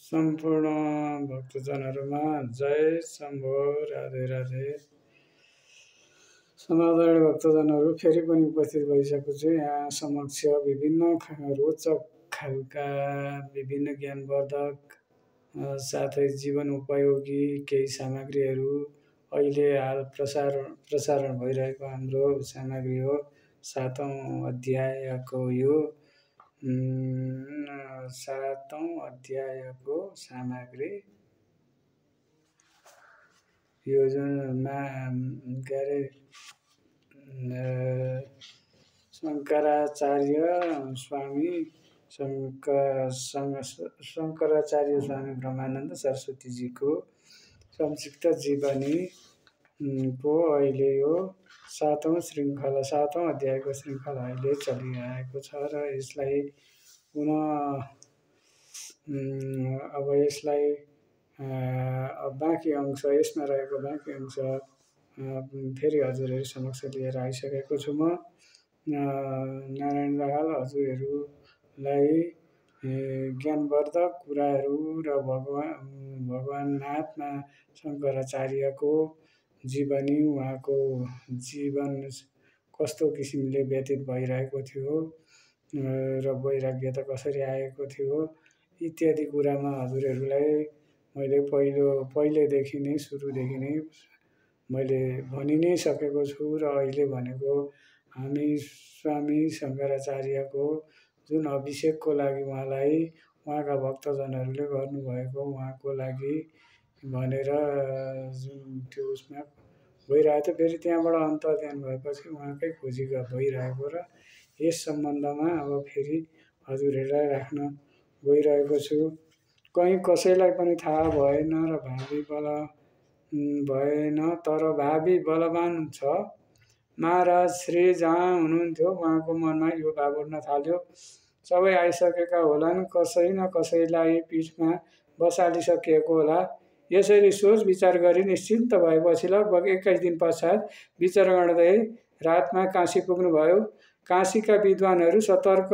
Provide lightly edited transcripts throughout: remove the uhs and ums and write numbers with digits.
सम्पूर्ण भक्तजनहरूमा जय शम्भो। राधे राधे। समादरणीय भक्तजनहरू, फेरि पनि उपस्थित भइसकेको छु यहाँ समक्ष विभिन्न रोचक खालका विभिन्न ज्ञानवर्धक साथै जीवन उपयोगी केही सामग्रीहरू अहिले हाल प्रसारण भइरहेको हाम्रो सामग्री हो। 7औं अध्यायको यो 7औं अध्यायको सामग्री यो जुन शङ्कराचार्य स्वामी ब्रह्मानन्द सरस्वतीजीको संक्षिप्त जीवनी को अहिले यो 7औं अध्यायको श्रृङ्खला अहिले चलिरहेको छ र यसलाई पुनः अब यसलाई बाँकी अंश यसमा रहेको बाँकी अंश फेरि हजुरहरू समक्ष लिएर आइसकेको छु। म नारायण दाहाल हजुरहरूलाई ज्ञानवर्धक कुराहरू र भगवान महात्मा शङ्कराचार्यको जीवनी, उहाँको जीवन कस्तो किसिमले व्यतीत भइरहेको थियो र वैराग्यता कसरी आएको थियो इत्यादि कुरामा हजुरहरूलाई मैले पहिलेदेखि नै सुरुदेखि नै मैले भनि नै सकेको छु र अहिले भनेको हामी स्वामी शङ्कराचार्यको जुन अभिषेकको लागि उहाँलाई उहाँका भक्तजनहरूले गर्नुभएको उहाँको लागि भनेर जुन त्यो उसमा भइरहेको थियो, फेरि त्यहाँबाट अन्तर्ध्यान भएपछि उहाँकै खोजी भइरहेको र यस सम्बन्धमा अब फेरि हजुरहरूलाई राख्न गइरहेको छु। कहीँ कसैलाई पनि थाहा भएन र भावी बल भएन, तर भावी बलवान छ। महाराज श्री जहाँ हुनुहुन्थ्यो उहाँको मनमा यो भाव उठ्न थाल्यो, सबै आइसकेका होलान्, कसै न कसैलाई पीठमा बसालिसकिएको होला। यसरी सोच विचार गरी निश्चिन्त भएपछि लगभग 21 दिन पश्चात विचार गर्दै रातमा काशी पुग्नुभयो। काशीका विद्वानहरू सतर्क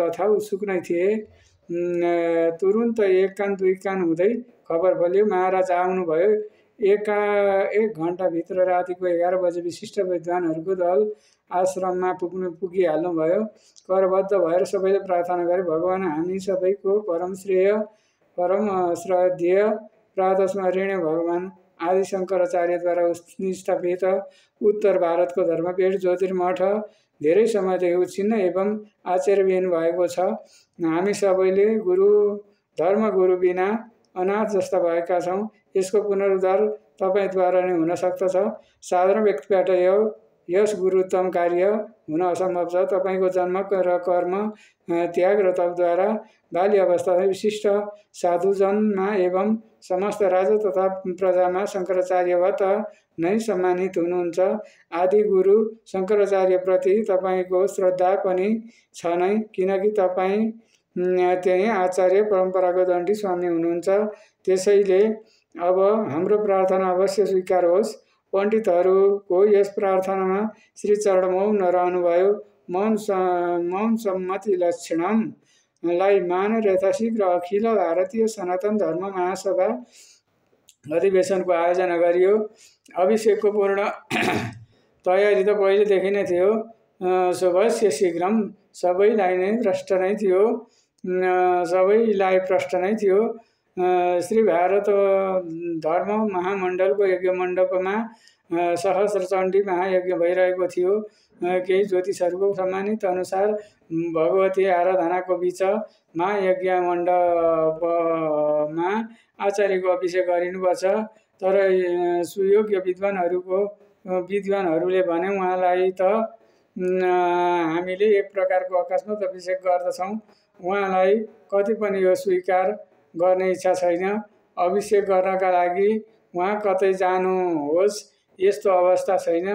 तथा उत्सुक नै थिए। तुरुन्त एक कान दुई कान हुँदै खबर फल्यो, महाराज आउनुभयो। एक घन्टाभित्र रातिको 11 बजे विशिष्ट विद्वानहरूको दल आश्रममा पुगिहाल्नुभयो। करबद्ध भएर सबैले प्रार्थना गरे, भगवान हामी सबैको परम श्रद्धेय प्रातस्मरणीय भगवान आदि शङ्कराचार्यद्वारा स्थापित उत्तर भारतको धर्मपीठ ज्योतिर्मठ धेरै समयदेखि उच्छिन्न एवं आचार्यविहीन भएको छ। हामी सबैले धर्मगुरु बिना अनाथ जस्ता भएका छौँ। यसको पुनरुद्धार तपाईँद्वारा नै हुन सक्दछ। साधारण व्यक्तिबाट यस गुरुत्तम कार्य हुन असम्भव छ। तपाईँको जन्म र कर्म त्याग र तपद्वारा बाल्य अवस्थामा विशिष्ट साधुजनमा एवं समस्त राजा तथा प्रजामा शङ्कराचार्यवत नै सम्मानित हुनुहुन्छ। आदि गुरु शङ्कराचार्यप्रति तपाईँको श्रद्धा पनि छ नै, किनकि तपाईँ त्यही आचार्य परम्पराको दण्डी स्वामी हुनुहुन्छ। त्यसैले अब हाम्रो प्रार्थना अवश्य स्वीकार होस्। पण्डितहरूको यस प्रार्थनामा श्री चरण मौन रहनुभयो। मौन सम्मति लक्षणलाई मानेर यथाशीघ्र अखिल भारतीय सनातन धर्म महासभा अधिवेशनको आयोजना गरियो। अभिषेकको पूर्ण तयारी त पहिलेदेखि नै थियो। शुभस्य शीघ्रम सबैलाई प्रष्ट नै थियो। श्री भारत धर्म महामण्डलको यज्ञ मण्डपमा सहस्र चण्डी महायज्ञ भइरहेको थियो। केही ज्योतिषहरूको सम्मानित अनुसार भगवती आराधनाको बीच महायज्ञ मण्डपमा आचार्यको अभिषेक गरिनुपर्छ। तर सुयोग्य विद्वानहरूले भने उहाँलाई त हामीले एक प्रकारको अकस्मात अभिषेक गर्दछौँ, उहाँलाई कति पनि यो स्वीकार गर्ने इच्छा छैन। अभिषेक गर्नका लागि उहाँ कतै जानुहोस् यस्तो अवस्था छैन।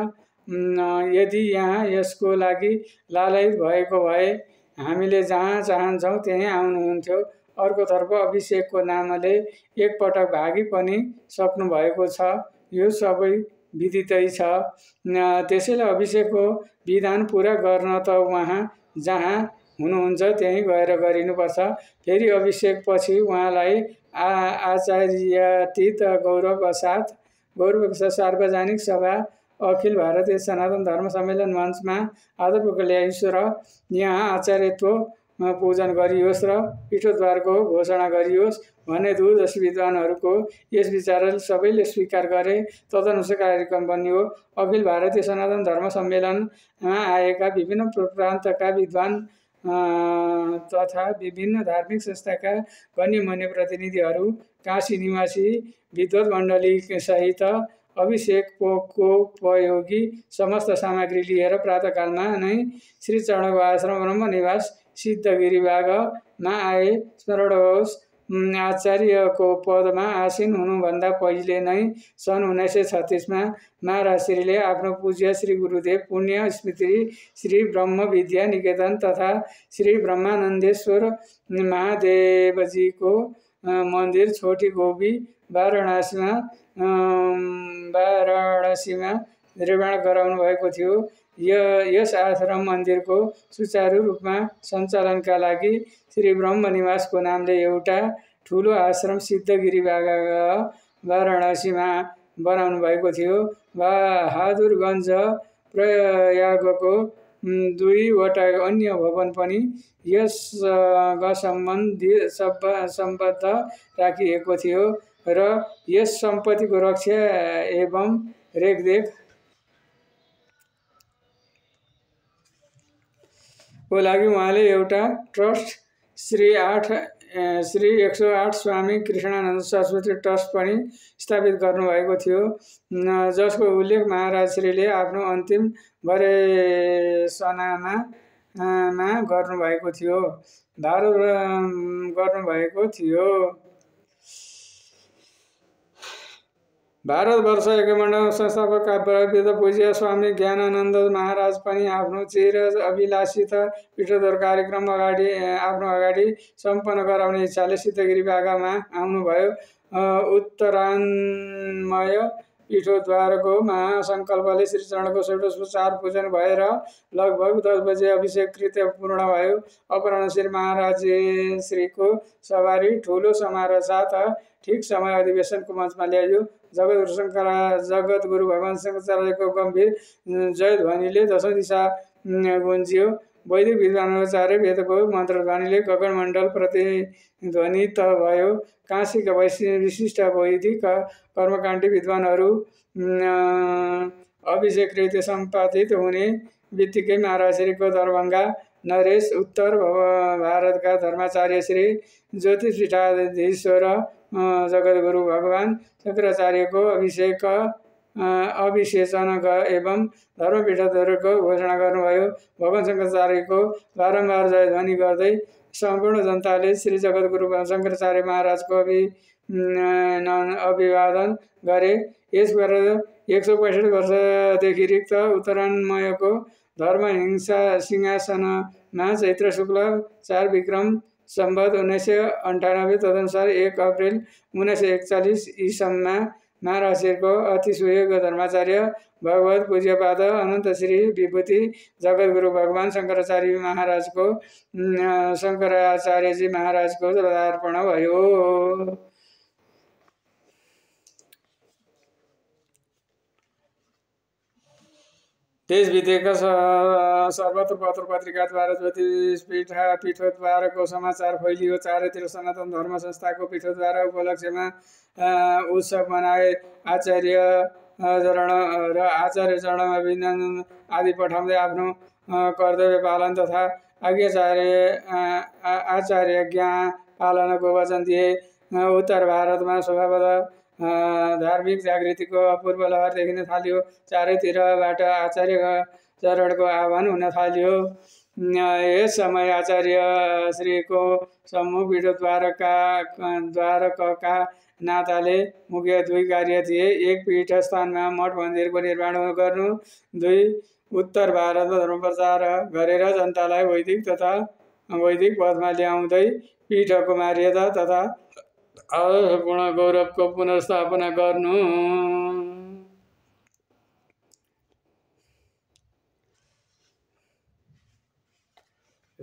यदि यहाँ यसको लागि लालयित भएको भए हामीले जहाँ चाहन्छौँ त्यहीँ आउनुहुन्थ्यो। अर्कोतर्फ अभिषेकको नामले एकपटक भागी पनि सक्नु भएको छ, यो सबै विदितै छ। त्यसैले अभिषेकको विधान पुरा गर्न त उहाँ जहाँ हुनुहुन्छ त्यहीँ गएर गरिनुपर्छ। फेरि अभिषेकपछि उहाँलाई आचार्यातीत गौरवका साथ सार्वजनिक सभा अखिल भारतीय सनातन धर्म सम्मेलन मञ्चमा आदरपूर्वक ल्याइयोस् र यहाँ आचार्यत्व पूजन गरियोस् र पीठोद्धारको घोषणा गरियोस् भन्ने दूरदर्शी विद्वानहरूको यस विचारले सबैले स्वीकार गरे। तदनुसार कार्यक्रम बन्यो। अखिल भारतीय सनातन धर्म सम्मेलनमा आएका विभिन्न प्रान्तका विद्वान तथा विभिन्न धार्मिक संस्थाका गण्यमान्य प्रतिनिधिहरू, काशी निवासी विद्वत मण्डलीसहित अभिषेकोपयोगी समस्त सामग्री लिएर प्रातःकालमा नै श्री चरणको आश्रम ब्रह्मनिवास सिद्धगिरिबागमा आए। स्मरण होस्, आचार्यको पदमा आसीन हुनुभन्दा पहिले नै सन् 1936मा महाराजश्रीले आफ्नो पूज्य श्री गुरुदेव पुण्य स्मृति श्री ब्रह्म विद्या निकेतन तथा श्री ब्रह्मानन्देश्वर महादेवजीको मन्दिर छोटी गोबी वाराणसीमा निर्माण गराउनु भएको थियो। यस आश्रम मन्दिरको सुचारू रूपमा सञ्चालनका लागि श्री ब्रह्मनिवासको नामले एउटा ठुलो आश्रम सिद्धगिरिबाग वाराणसीमा बनाउनु भएको थियो। बहादुरगञ्ज प्रयागको 2वटा अन्य भवन पनि यससँग सम्बद्ध राखिएको थियो र यस सम्पत्तिको रक्षा एवं रेखदेख को लागि उहाँले एउटा ट्रस्ट श्री 108 स्वामी कृष्णानन्द सरस्वती ट्रस्ट पनि स्थापित गर्नुभएको थियो, जसको उल्लेख महाराजश्रीले आफ्नो अन्तिम वरेसनामा गर्नुभएको थियो। भारतवर्ष एकमण्डल संस्थापक काव्यविद पूज्य स्वामी ज्ञानानन्द महाराज पनि आफ्नो चिर अभिलाषित पीठोद्धार कार्यक्रम अगाडि सम्पन्न गराउने इच्छाले सिद्धगिरिबागमा आउनुभयो। उत्तरायणमय पीठोद्धारको महासङ्कल्पले श्रीचरणको षोडशोपचार पूजन भएर लगभग 10 बजे अभिषेक कृत्य पूर्ण भयो। अपराह्न श्री महाराजश्रीको सवारी ठुलो समारोह साथ ठिक समय अधिवेशनको मञ्चमा ल्याइयो। जगद्गुरु भगवान शङ्कराचार्यको गम्भीर जयध्वनिले दशौं दिशा गुन्जियो। वैदिक विद्वानाचार्य वेदको मन्त्रध्वनिले गगनमण्डल प्रतिध्वनित भयो। काशीका विशिष्ट वैदिक कर्मकाण्डी विद्वानहरू अभिषेक कृत्य सम्पादित हुने बित्तिकै महाराजश्रीको दरभङ्गा नरेश, उत्तर भारतका धर्माचार्य श्री ज्योतिषपीठाधीश्वर जगद्गुरु भगवान शङ्कराचार्यको अभिषेचन एवं धर्मपीठोद्धारको घोषणा गर्नुभयो। भगवान शङ्कराचार्यको बारम्बार जयध्वनि गर्दै सम्पूर्ण जनताले श्री जगद्गुरु शङ्कराचार्य महाराजको अभिवादन गरे। यसबाट 165 वर्षदेखि रिक्त उत्तरायणमयको धर्महिंसा सिंहासनमा चैत्र शुक्ल 4 विक्रम सम्वत 1998 तदनुसार 1 अप्रिल 1941 ईसमा महाराजश्रीको अति सुयोग्य धर्माचार्य भगवत पूज्यपाद अनन्त श्री विभूति जगद्गुरु भगवान शङ्कराचार्यजी महाराजको पदार्पण भयो। देश विदेशका सर्वत्र पत्र पत्रिकाद्वारा ज्योतिष पीठोद्धारको समाचार फैलियो। चारैतिर सनातन धर्म संस्थाको पीठोद्धार उपलक्ष्यमा उत्सव मनाए। आचार्य चरणमा अभिनन्दन आदि पठाउँदै आफ्नो कर्तव्य पालन तथा आचार्यज्ञा पालनको वचन दिए। उत्तर भारतमा स्वभावतः धार्मिक जागृतिको अपूर्व लहर देखिन थाल्यो। चारैतिरबाट आचार्य चरणको आह्वान हुन थाल्यो। यस समय आचार्य श्रीको सम्मुख पीठोद्धारकका नाताले मुख्य 2 कार्य थिए। 1 पीठस्थानमा मठ मन्दिरको निर्माण गर्नु, 2 उत्तर भारतमा धर्म प्रचार गरेर जनतालाई वैदिक पथमा ल्याउँदै पीठको मर्यादा तथा आदर्शपूर्ण गौरवको पुनर्स्थापना गर्नु।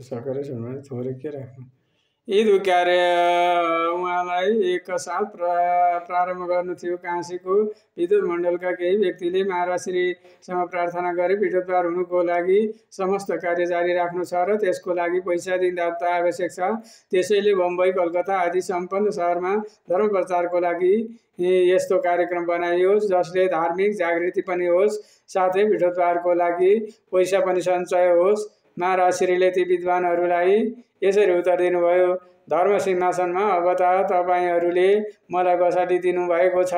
सकेर सुन्नु थोरै के राख्नु। ईद उक्याएर उहाँलाई एकसाथ प्रारम्भ गर्नु थियो। काशीको विद्युत मण्डलका केही व्यक्तिले महाराजश्रीसँग प्रार्थना गरे विद्युतद्वार हुनुको लागि समस्त कार्य जारी राख्नु छ र त्यसको लागि पैसा दिँदा आवश्यक छ। त्यसैले बम्बई, कलकत्ता आदि सम्पन्न सहरमा धर्म प्रचारको लागि यस्तो कार्यक्रम बनाइयोस् जसले धार्मिक जागृति पनि होस्, साथै विद्युतद्वारको लागि पैसा पनि सञ्चय होस्। महाराजश्रीले ती विद्वानहरूलाई यसरी उत्तर दिनुभयो, धर्म सिंहासनमा अब त तपाईहरूले मलाई बसालिदिनु भएको छ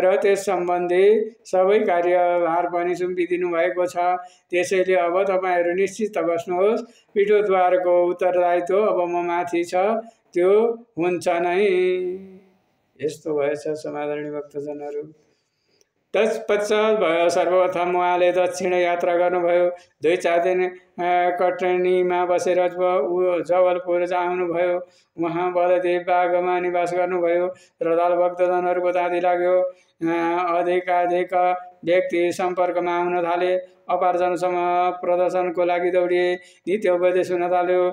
र त्यस सम्बन्धी सबै कार्यभार पनि सुम्पिदिनु भएको छ। त्यसैले अब तपाईहरू निश्चित बस्नुहोस्। विद्युतद्वारको उत्तरदायित्व अब म माथि छ, त्यो हुन्छ नै। यस्तो भएछ समादरणीय भक्तजनहरू। तत्पश्चात सर्वप्रथम उहाँले दक्षिण यात्रा गर्नुभयो। 2-4 दिन कटनीमा बसेर जवलपुर आउनुभयो। उहाँ बलदेव बागमा निवास गर्नुभयो। श्रद्धालु भक्तजनहरूको दाँती लाग्यो। अधिकाधिक व्यक्ति सम्पर्कमा आउन थाले। अपार्जनसम्म प्रदर्शनको लागि दौडिए। नित्य उपदेश हुन थाल्यो।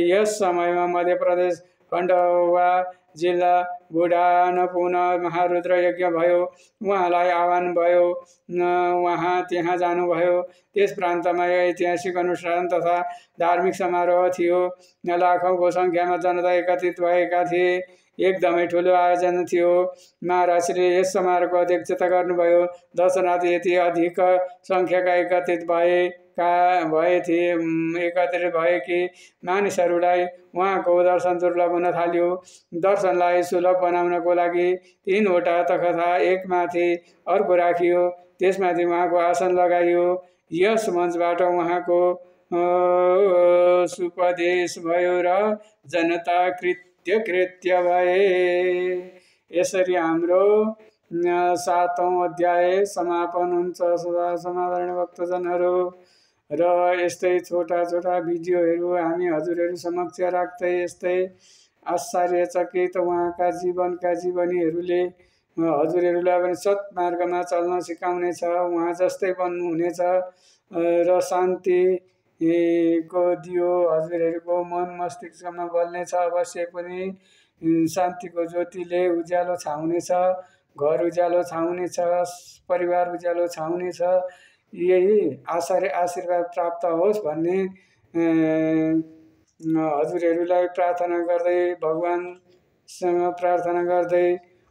यस समयमा मध्य प्रदेश खण्डवा जिल्ला बुढानपुन महारुद्र यज्ञ भयो। उहाँलाई आह्वान भयो। उहाँ त्यहाँ जानुभयो। त्यस प्रान्तमा ऐतिहासिक अनुष्ठान तथा धार्मिक समारोह थियो। लाखौंको संख्यामा जनता एकत्रित भएका थिए। एकदमै ठुलो आयोजन थियो। महाराजश्रीले यस समारोहको अध्यक्षता गर्नुभयो। दर्शनार्थी यति अधिक संख्याका एकत्रित भए कि मानिसहरूलाई उहाँको दर्शन दुर्लभ हुन थाल्यो। दर्शनलाई सुलभ बनाउनको लागि 3वटा तखता एकमाथि अर्को राखियो। त्यसमाथि उहाँको आसन लगाइयो। यस मञ्चबाट उहाँको सुपदेश भयो र जनता कृत्य भए। यसरी हाम्रो 7औं अध्याय समापन हुन्छ समादरणीय भक्तजनहरू। र यस्तै छोटा छोटा भिडियोहरू हामी हजुरहरू समक्ष राख्दै यस्तै आश्चर्यचकित उहाँका जीवनका जीवनीहरूले हजुरहरूलाई पनि सत्मार्गमा चल्न सिकाउनेछ। उहाँ जस्तै बन्नुहुनेछ र शान्तिको दियो हजुरहरूको मन मस्तिष्कमा बल्नेछ। अवश्य पनि शान्तिको ज्योतिले उज्यालो छाउनेछ। घर उज्यालो छाउनेछ। परिवार उज्यालो छाउनेछ। यही आशीर्वाद प्राप्त होस् भन्ने हजुरहरूलाई प्रार्थना गर्दै भगवानसँग प्रार्थना गर्दै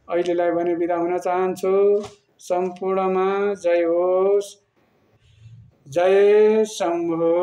अहिलेलाई भने बिदा हुन चाहन्छु। सम्पूर्णमा जय होस्। जय शम्भो।